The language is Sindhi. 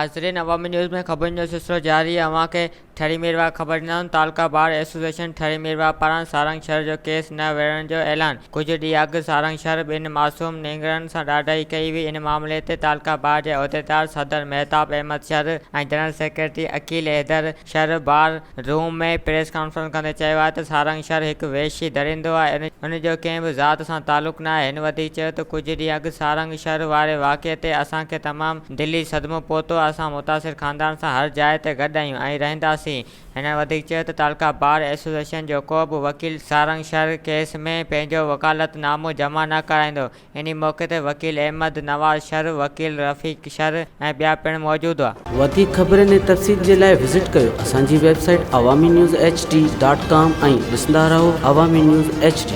ناظرين عوامي نيوز ۾ خبرن جو سلسلو جاري اوهان کي ٺري ميرواهه خبر ڏنائون تعلقه بار ايسوسيئيشن ٺري ميرواهه پاران سارنگ شھر جو ڪيس نه وڙهڻ جو اعلان ڪجهه ڏينهن اڳ سارنگ شھر ٻن معصوم نينگرن سان ڏاڍائي ڪئي وئي ان معاملي تي تعلقه بار جي عهديدار صدر Mehtab Ahmed Shar ۽ general secretary Aqeel Haider Shar bar room ۾ press conference ڪندي چيو آهي ته سارنگ شھر هڪ وحشي درندو آهي ان جو ڪنهن به ذات سان تعلق ناهي هن وڌيڪ چيو ته ڪجهه ڏينهن اڳ سارنگ شھر واري واقعي تي اسان کي تمام دلي صدمو پهتو، اسان متاثر خاندان سان هر جاء تي گڏ آهيون ۽ رهنداسين. هنن وڌيڪ چيو ته تعلقه بار ايسوسيئيشن جو ڪو به وڪيل سارنگ شر ڪيس ۾ پنهنجو وڪالت نامو جمع نه ڪرائيندو. انهي موقعي تي وڪيل احمد نواز شر، وڪيل رفيق شر ۽ ٻيا پڻ موجود هئا. وڌيڪ خبرن ۽ تفصيل جي لاء وزٽ ڪيو اسان جي website Awami news H D dot com ۽ ڏسندا رهو عوامي نيوز ايڇ ڊي.